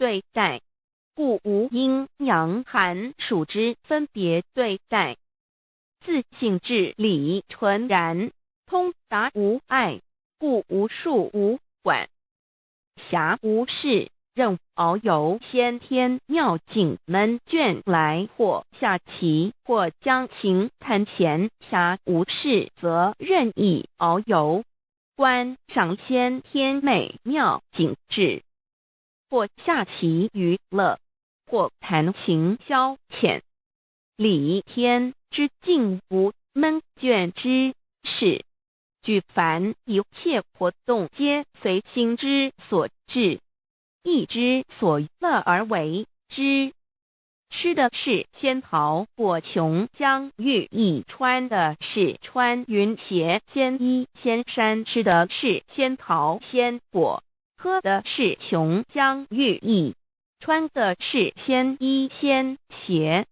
對待，故無陰陽寒暑之分別對待。自性至理純然，通達無礙，故無束無管。暇無事，任遨遊先天妙境悶倦來，或下棋，或將琴彈閒。暇無事，則任意遨遊，觀賞先天美妙景致，或下棋娛樂，或彈琴消遣。理天之境無悶倦之事，舉凡一切活動皆隨心之所至，意之所樂而為之。吃的是仙桃果瓊漿玉液，穿的是穿雲鞋仙衣仙衫。吃的是仙桃仙果，喝的是瓊漿玉液，穿的是仙衣仙鞋。